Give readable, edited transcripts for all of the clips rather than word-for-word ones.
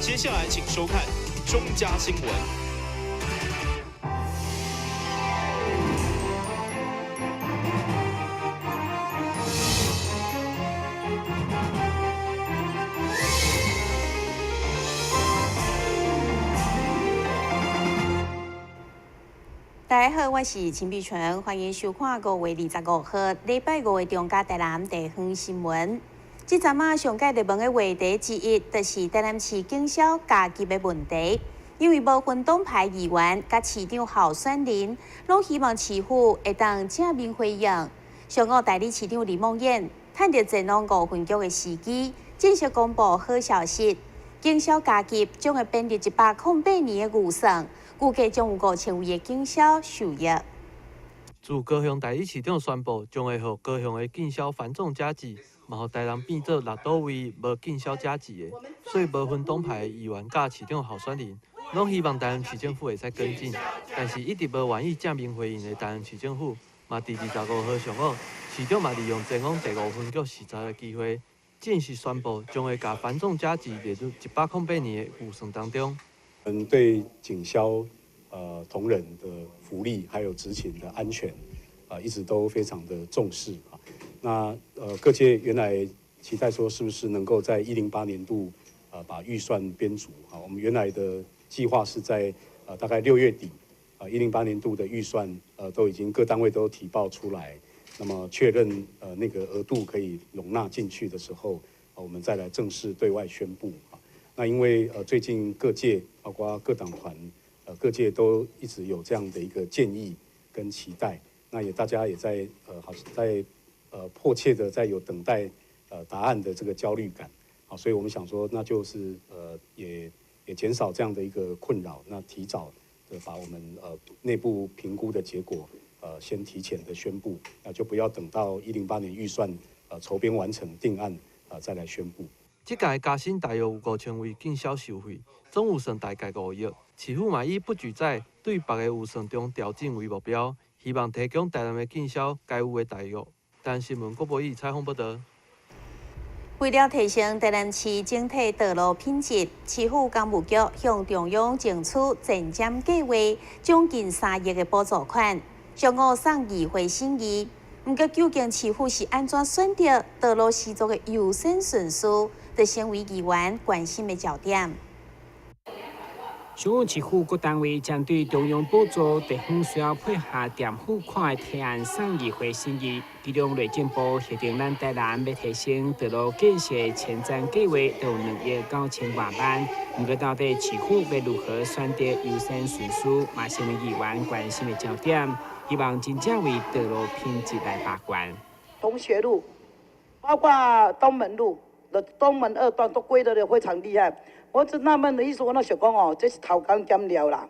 接下來請收看中嘉新聞。大家好，我是陳碧純，歡迎收看5月25號禮拜五的中嘉台南地方新聞。這陣仔上蓋熱門的話題之一，就是台南市警消加級的問題。因為無分黨派議員佮市長候選人，攏希望市府會當正面回應。上午代理市長李孟諺，趁著前往五分局的時機，正式公布好消息：警消加級將會編入108年的預算。估計將有5000位的警消受益。自高雄代理市長宣布，將會予高雄的警消繁重加給，嘛予台南變做六都位無警消加給的，所以無分黨派的議員佮市長候選人，攏希望台南市政府會使跟進。但是，一直無願意正面回應的台南市政府，嘛佇25號上午，市長嘛利用前往第五分局視察的機會，正式宣布將會共繁重加給列入108年的預算當中。嗯，對警消同仁的福利，還有執勤的安全，一直都非常的重視啊。那各界原來期待說，是不是能夠在108年度，把預算編足啊？我們原來的計劃是在大概6月底，108年度的預算都已經各單位都提報出來，那麼確認那個額度可以容納進去的時候，我們再來正式對外宣布。那因為最近各界包括各黨團，各界都一直有這樣的一個建議跟期待，那也大家也在好像在迫切的在有等待答案的這個焦慮感，好，所以我們想說，那就是也減少這樣的一個困擾，那提早的把我們內部評估的結果先提前的宣布，那就不要等到108年預算籌編完成定案再來宣布。這屆加薪大約有5000位警消受惠，總預算大概5億。市府嘛以不舉債對別个預算中調整為目標，希望提供台南的警消該有的待遇。台南新聞郭博義採訪報導。為了提升台南市整體道路品質，市府工務局向中央爭取前瞻計劃，將近3億的補助款，上午送議會審議。毋過，究竟市府是按怎選擇道路施作的優先順序，就成為議員關心的焦點。上午市府各單位針對中央補助地方需要配合墊付款的提案送議會審議，其中內政部核定咱台南欲提升道路建設前瞻計劃，都有2億9千外萬。毋過到底市府欲如何選擇優先順序，嘛成為議員關心的焦點。希望真正為道路品質來把關。同學路，包括東門路的東門二段都歸得非常厲害。我只納悶的意思，我那想講哦，這是偷工減料啦。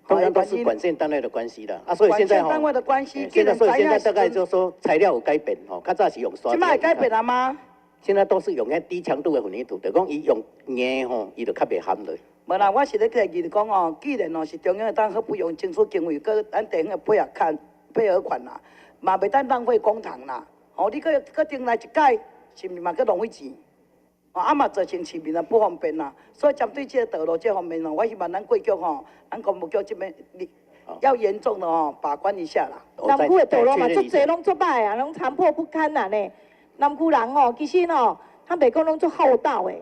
當然都是管線單位的關係啦。啊，所以現在單位的關係，所以現在大概就是說材料有改變吼，較早是用沙。這擺改變了嗎？現在都是用遐低強度的混凝土，就講伊用硬吼，伊就較袂含落。無啦，我是咧建議講哦，既然哦是中央會當好不用爭取經費，閣咱地方的配合款配合款啦，嘛袂當浪費公帑啦。哦，你閣閣重來一改，是毋是嘛閣浪費錢？哦，啊嘛造成市民啊不方便啦。所以針對這個道路這方面哦，我希望咱貴局吼，咱工務局這邊要嚴重的哦把關一下啦。南區的道路嘛，足濟攏足歹啊，攏殘破不堪啊呢。南區人哦，其實哦，他袂講攏足厚道的，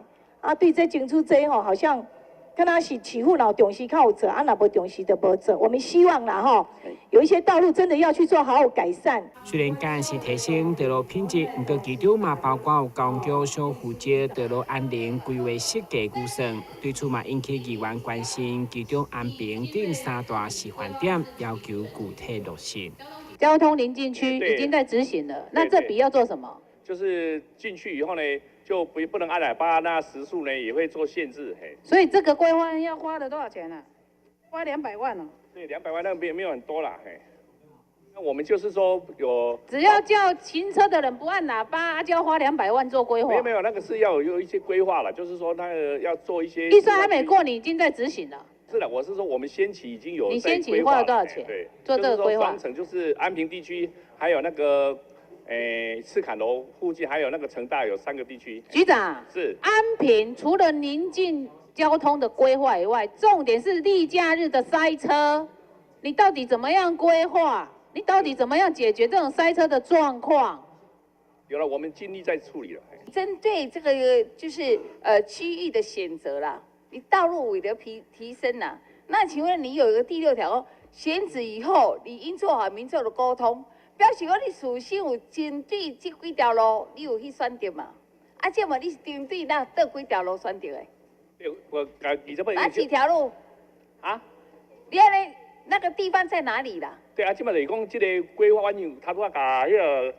啊，對這爭取這吼，好像。敢若是市府若有重視較有做，啊若無重視就無做。我們希望啦吼，有一些道路真的要去做好好改善。雖然講是提升道路品質，毋過其中嘛包括有公橋小負責道路安寧規劃設計預算，對此嘛引起議員關心。其中安平等三大示範點要求具體落實。交通鄰近區已經在執行了，那這筆要做什麼？就是進去以後呢，就不能按喇叭，那時速呢也會做限制，嘿。所以這個規劃要花了多少錢呢？花200萬哦。對，200萬，那沒有很多啦，嘿。那我們就是說有，只要叫行車的人不按喇叭，就要花200萬做規劃。沒有沒有，那個是要有一些規劃了，就是說那個要做一些。預算還沒過，你已經在執行了。是的，我是說我們先期已經有。你先期花了多少錢？對，做這個規劃。雙城就是安平地區，還有那個。赤崁樓附近還有那個成大有3個地區。局長是安平除了鄰近交通的規劃以外，重點是例假日的塞車，你到底怎麼樣規劃？你到底怎麼樣解決這種塞車的狀況？有了，我們盡力在處理了。針對這個就是區域的選擇啦，你道路為了提升啦，那請問你有一個第六條，選址以後，你應做好民眾的溝通，表示講你事先有針對這幾條路，你有去選擇嘛？啊，這麼你是針對哪佗幾條路選擇的？我哪幾條路？啊？你按呢那個地方在哪裡啦？對啊，這麼就是講，這個規劃，阮有頭拄仔共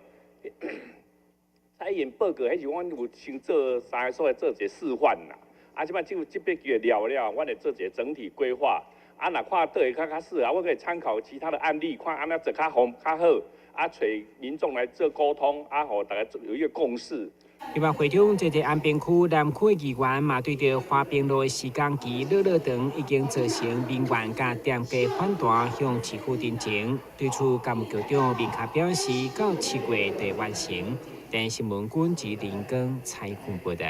彼個採驗報告，彼時阮有先做三個所在做一個示範啦。啊，這擺這這筆給了了，阮會做一個整體規劃。啊，若看佗會較較適合，我可以參考其他的案例，看按怎做較方較好。啊，揣民眾來做溝通，啊，予大家有一個共識。另外，會中這個安平區南區議員嘛，對著華平路的施工期落落長，已經造成民怨佮店家反彈，向市府陳情。對此，教務局長明確表示，到7月底完成。電視新聞君吉林光採訪報道。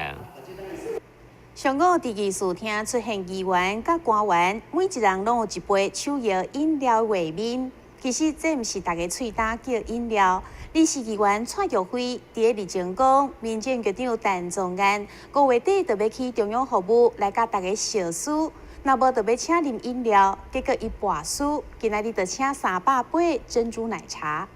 上午佇議事廳出現議員佮官員，每一人攏有一杯手搖飲料畫面。其實這毋是逐家喙焦叫飲料，而是議員蔡玉輝佇咧日前講，民政局長陳宗彥5月底就欲去中央服務來佮大家相輸，若無就欲請啉飲料，結果伊跋輸，今仔日就請300杯珍珠奶茶。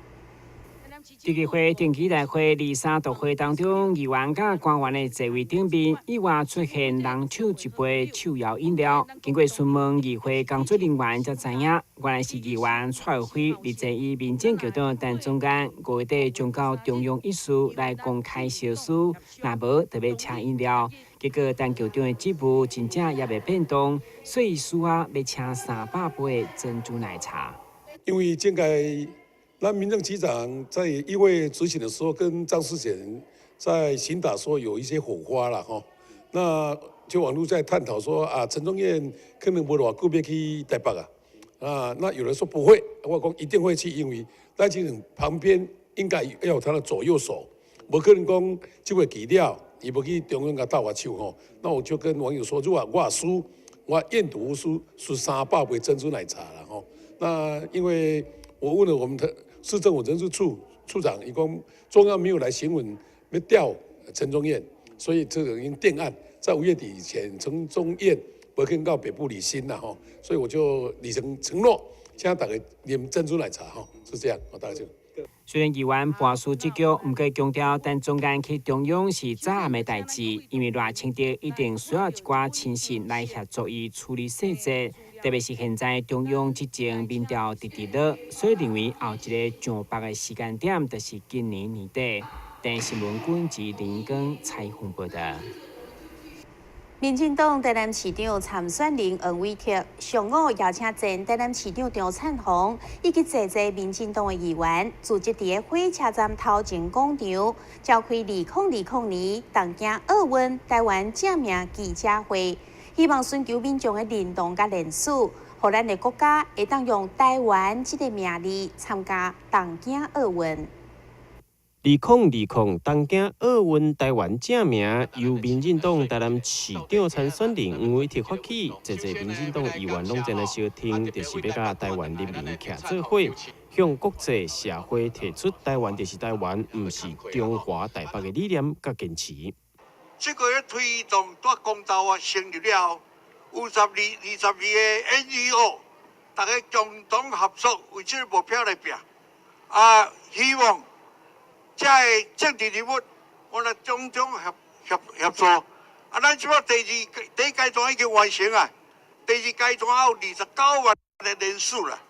佇議會定期大會二三度會當中，議員佮官員的座位頂面意外出現人手一杯手搖飲料。經過詢問議會工作人員，才知影原來是議員蔡輝日前以民政局長陳宗彥5月底將到中央一事來公開相輸，若無就欲請飲料。結果陳局長的職務真正猶未變動，所以輸啊欲請300杯珍珠奶茶。因為這個。那民政局長在議會質詢的時候，跟張世賢在詢答說有一些火花了哈，那就網絡在探討說啊，陳宗彥可能無偌久欲去台北啊，啊，那有人說不會，我講一定會去，因為賴清德旁邊應該要有他的左右手，無可能講這會期了，伊無去中央共鬥下手吼，那我就跟網友說，如果我輸，我願賭服輸，輸300杯珍珠奶茶了吼。那因為我問了我們的市政府人事處處長，伊講中央沒有來詢問欲調陳宗彥，所以這個已經定案，在5月底以前，陳宗彥無肯到北部履新了吼，所以我就履行承諾，請大家啉珍珠奶茶吼，是這樣，我大概就。雖然議員跋輸這局，毋過強調，陳宗彥去中央是早暗的代誌，因為賴清德一定需要一寡親信來協助伊處理細節，特別是現在中央執政民調直直落，所以認為後一个上北的時間點就是今年年底。電視新聞君吉林光採訪報道。民進黨台南市長參選人黃偉哲上午邀請前台南市長張燦鴻以及濟濟民進黨的議員，組織佇个火車站頭前廣場召開2020年東京奧運台灣正名記者會，希望尋求民眾的認同佮連署，予咱的國家會當用台灣這个名字參加東京奧運。2020東京奧運台灣正名由民進黨台南市長參選人黃偉哲發起，濟濟民進黨議員攏前來相挺，就是欲佮台灣人民徛做伙，向國際社會提出台灣就是台灣，毋是中華台北的理念佮堅持。這個咧推動蹛公道啊成立了後，有22個 NGO，大家共同合作為這個目標來拚，啊，希望這个政治人物，我來種種協助。啊，咱這擺第一階段已經完成啊，第二階段還有29萬的人數啦。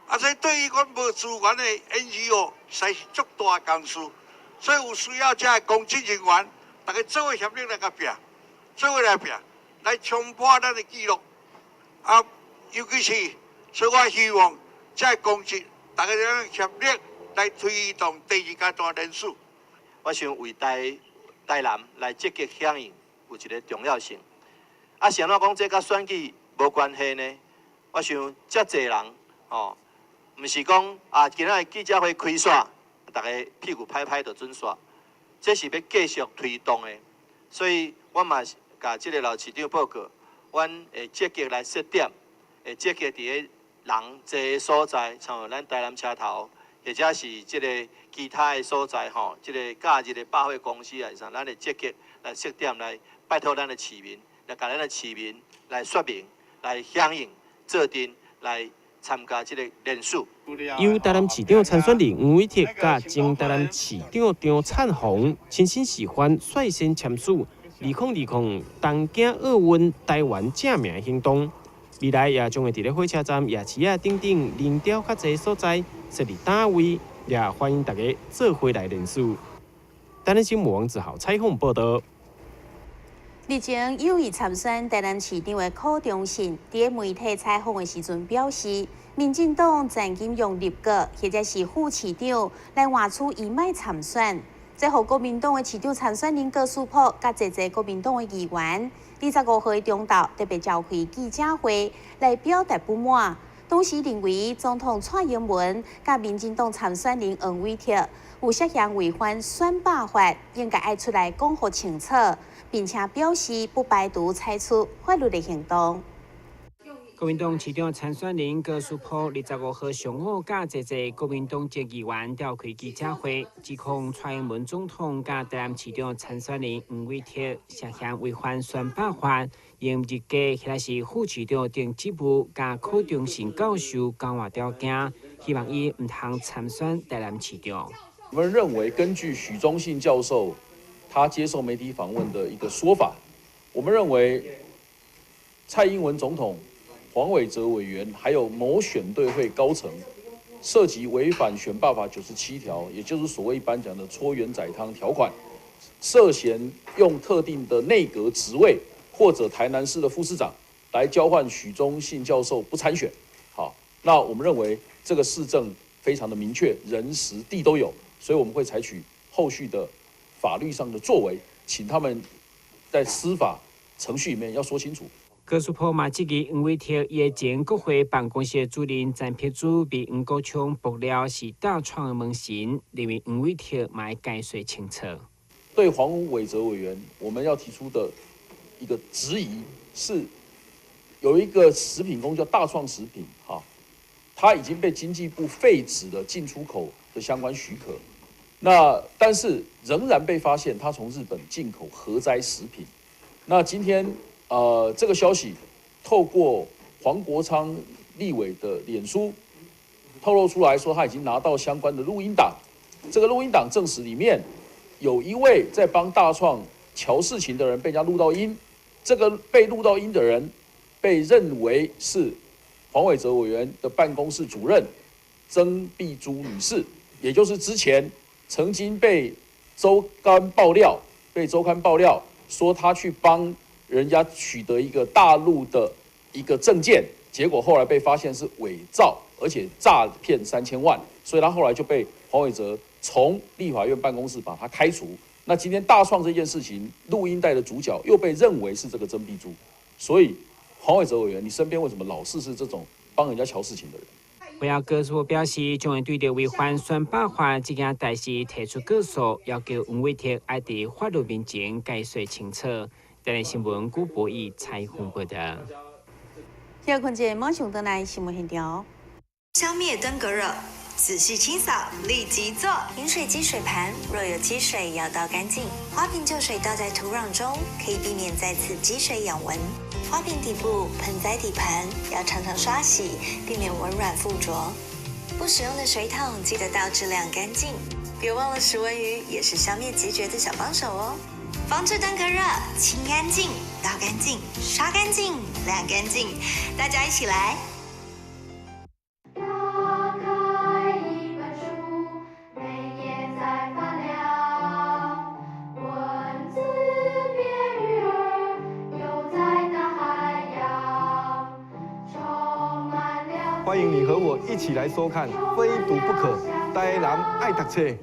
啊，這對於阮無資源的 NGO，實在是足大的工事，所以有需要這个公職人員，大家做伙協力來共拚，做伙來拚，來衝破咱的紀錄。啊，尤其是，所以我希望這个公職，大家協力來推動第二階段連署。我想為台南來積極響應有一个重要性。啊，是按怎講這佮選舉無關係呢？我想遮濟人吼，毋是講啊，今仔日記者會開煞，逐家屁股拍拍就準煞。這是欲繼續推動的，所以我嘛共這个老市長報告，阮會積極來設點，會積極佇咧人濟的所在，像咱台南車頭，或者是這個其他的所在吼，這個假日的百貨公司啊，啥，咱會積極來設點來拜託咱的市民，來共咱的市民來說明，來響應，做陣來參加這個連署。由台南市長參選人黃偉哲佮前台南市長張燦鴻親身示範，率先簽署2020東京奧運台灣正名行動。未來也將會佇咧火車站、夜市仔等等人潮較濟所在設立單位，也歡迎大家做伙來連署。台南新聞王子豪採訪報導。日前有意參選台南市長的柯忠信，佇咧媒體採訪的時陣表示，民進黨曾經用入閣或者是副市長來換取伊莫參選，這予國民黨的市長參選人高斯珀佮濟濟國民黨的議員，25號的中晝特別召開記者會來表達不滿。當時認為總統蔡英文佮民進黨參選人黃偉哲有涉嫌違反選罷法，應該愛出來講予清楚，並且表示不排除採取法律的行動。國民黨市長參選人高斯珀25號上午，佮濟濟國民黨籍議員召開記者會，指控蔡英文總統佮台南市長參選人黃偉哲涉嫌違反選罷法，用入閣或者是副市長等職務，佮柯忠信教授交換條件，希望伊毋通參選台南市長。我們認為，根據許忠信教授他接受媒體訪問的一個說法，我們認為蔡英文總統、黃偉哲委員還有某選對會高層涉及違反選罷法97條，也就是所謂一般講的搓圓仔湯條款，涉嫌用特定的內閣職位或者台南市的副市長來交換許忠信教授不參選。好，那我們認為這個事證非常的明確，人時地都有，所以我們會採取後續的法律上的作為，請他們在司法程序裡面要說清楚。高斯珀嘛質疑黃偉哲伊的前國會辦公室主任陳碧珠被黃國昌爆料是大創的門神，認為黃偉哲嘛愛解釋清楚。對黃偉哲委員，我們要提出的一個質疑是，有一個食品公司叫大創食品，哈，它已經被經濟部廢止了進出口的相關許可，那但是仍然被發現它從日本進口核災食品。那今天，這個消息透過黃國昌立委的臉書透露出來說，他已經拿到相關的錄音檔。這個錄音檔證實裡面有一位在幫大創喬事情的人被人家錄到音，這個被錄到音的人被認為是黃偉哲委員的辦公室主任曾碧珠女士，也就是之前曾經被周刊爆料，被周刊爆料說她去幫人家取得一個大陸的一個證件，結果後來被發現是偽造，而且詐騙3000萬，所以他後來就被黃偉哲從立法院辦公室把他開除。那今天大創這件事情，錄音帶的主角又被認為是這個曾碧珠，所以黃偉哲委員，你身邊為什麼老是是這種幫人家喬事情的人？會後高斯珀表示，將會對著違反選罷法這件代誌提出告訴，要求黃偉哲愛佇法律面前解釋清楚。台南新聞古博義採訪報道。小困者馬上轉來新聞現場。消滅登革熱，仔細清掃，立即做。飲水機水盤若有積水，要倒乾淨。花瓶舊水倒在土壤中，可以避免再次積水養蚊。花瓶底部、盆栽底盤要常常刷洗，避免蚊卵附着。不使用的水桶記得倒置晾乾淨。別忘了食蚊魚也是消滅孑孓的小幫手哦。防治登革熱，清乾淨，倒乾淨，刷乾淨，晾乾淨，大家一起來。打開一本書，每頁在發亮，文字變魚兒，游在大海洋，充滿了。歡迎你和我一起來收看《非讀不可》，台南愛讀冊。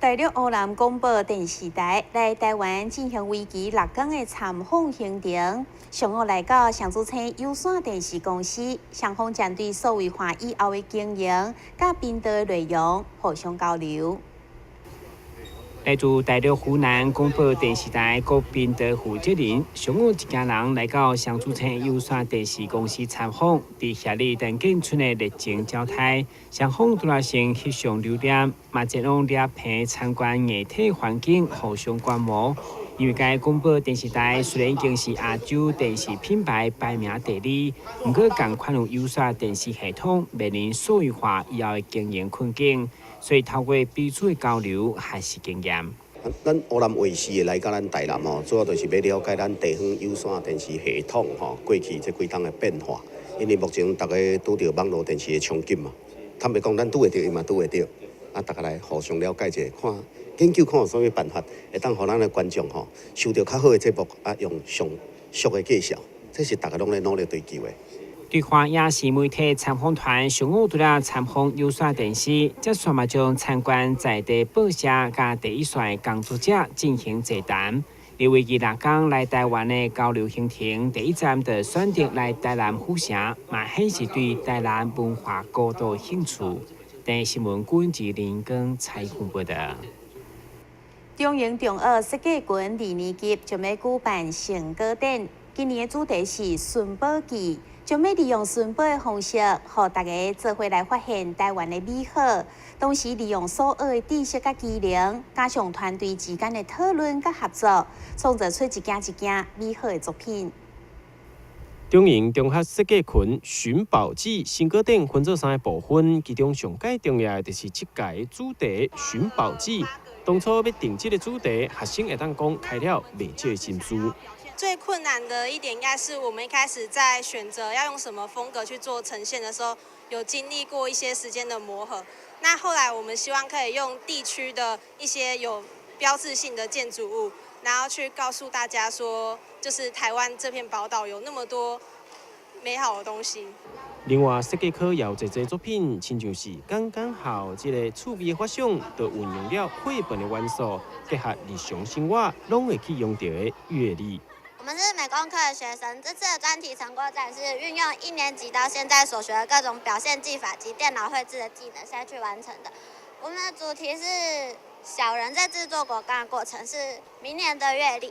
大陸湖南廣播電視台來台灣進行為期6天的參訪行程，上午來到上主村有線電視公司，雙方針對數位化以後的經營佮頻道的內容互相交流。來自大陸湖南廣播電視台各頻道負責人，上午一行人來到上主村有線電視公司參訪，佇協理陳建春的熱情招待，雙方除了先翕相留念，嘛前往攝棚參觀硬體環境，互相觀摩。因為該廣播電視台雖然已經是亞洲電視品牌排名第二，毋過仝款有有線電視系統面臨數位化以後的經營困境，所以透過彼此的交流學習經驗。咱湖南衛視的來到咱台南吼，主要就是欲了解咱地方有線電視系統吼過去這幾冬的變化。因為目前逐家拄著網路電視的衝擊嘛，坦白講，咱拄會著伊嘛拄會著，啊，逐家來互相了解一下，看研究看有啥物辦法，會當予咱的觀眾吼收著較好的節目，啊，用上俗的介紹，這是逐家攏咧努力追求的。對話亞視媒體參訪團上午除了參訪有線電視，接續嘛將參觀在地報社佮第一線工作者進行座談。佇為期6天來台灣的交流行程，第一站就選擇來台南府城，嘛顯示對台南文化高度興趣。電視新聞郭志林跟采訪報導。中營中學設計群二年級將欲舉辦成果展，今年的主題是尋寶記，將欲利用尋寶的方式，予大家做伙來發現台灣的美好。同時利用所學的知識佮技能，加上團隊之間的討論佮合作，創造出一件一件美好的作品。中營中學設計群尋寶記成果展分做三個部分，其中上蓋重要的就是這屆主題尋寶記。當初欲定這个主題，學生會當講開了袂少的心思。最困難的一點，應該是我們一開始在選擇要用什麼風格去做呈現的時候，有經歷過一些時間的磨合。那後來我們希望可以用地區的一些有標誌性的建築物，然後去告訴大家說，就是台灣這片寶島有那麼多美好的東西。另外，設計科也有濟濟作品，親像是剛剛好這个趣味的發想，就運用了繪本的元素，結合日常生活攏會去用著的月曆。我們是美工科的學生，這次的專題成果展是運用一年級到現在所學的各種表現技法及電腦繪製的技能下去完成的。我們的主題是小人在製作果乾的過程，是明年的月曆。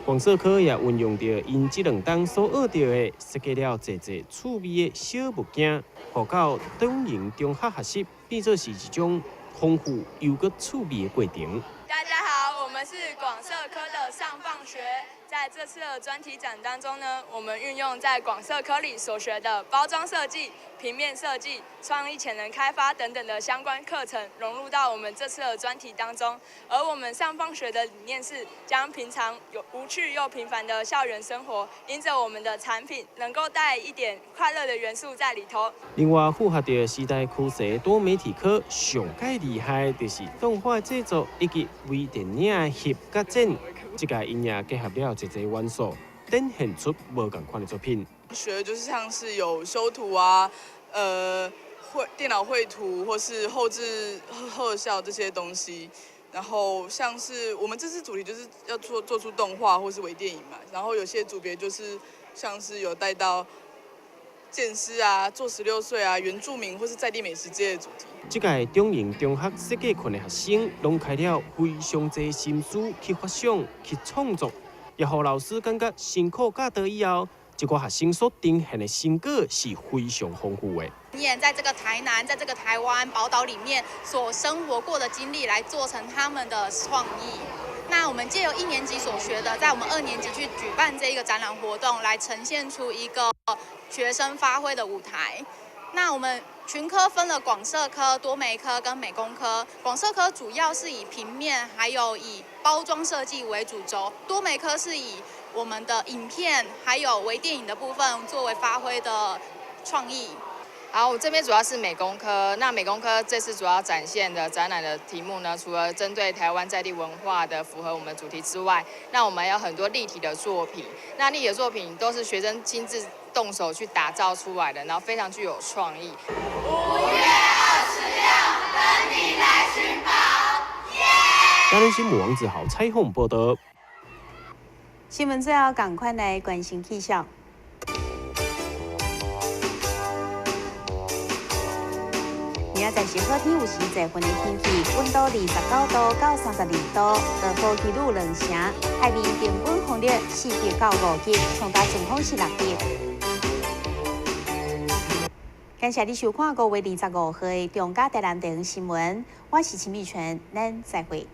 廣設科也運用著𪜶這兩冬所學著的，設計了濟濟趣味的小物件，予到中營中學學習，變做是一種豐富又閣趣味的過程。大家好，我們是廣設科的上放學。在這次的專題展當中呢，我們運用在廣設科裡所學的包裝設計、平面設計、創意潛能開發等等的相關課程，融入到我們這次的專題當中。而我們上放學的理念是，將平常有無趣又平凡的校園生活，因著我們的產品能夠帶一點快樂的元素在裡頭。另外，符合著時代趨勢，多媒體科上蓋厲害，就是動畫製作以及微電影的翕佮剪。這屆𪜶也結合了濟濟元素，展現出無仝款的作品。學的就是像是有修圖啊，繪電腦繪圖或是後製特效這些東西。然後像是我們這次主題就是要做出動畫或是微電影嘛。然後有些組別就是像是有帶到劍師啊、做16歲啊、原住民或是在地美食這些主題。這屆中營中學設計群的學生，攏開了非常濟心思去發想、去創作，也予老師感覺辛苦教導以後，這寡學生所呈現的成果是非常豐富的。在這個台南，在這個台灣寶島裡面所生活過的經歷，來做成他們的創意。那我們藉由一年級所學的，在我們二年級去舉辦這一個展覽活動，來呈現出一個學生發揮的舞台。那我們群科分了廣設科、多媒科跟美工科。廣設科主要是以平面還有以包裝設計為主軸，多媒科是以我們的影片還有微電影的部分作為發揮的創意。好，我這邊主要是美工科。那美工科這次主要展現的展覽的題目呢，除了針對台灣在地文化的符合我們主題之外，那我們還有很多立體的作品。那立體的作品都是學生親自動手去打造出來的，然後非常具有創意。5月26，等你來尋寶，耶！台南新闻王子豪采访报道。新闻最后，仝款来关心气象。明仔载是好天，有时济云的天气，温度29度到32度，落雨几率2成，海面平均风力4级到5级，上大阵风是6级。感谢你收看5月25号的中嘉台南地方新闻，我是陈美泉，咱再会。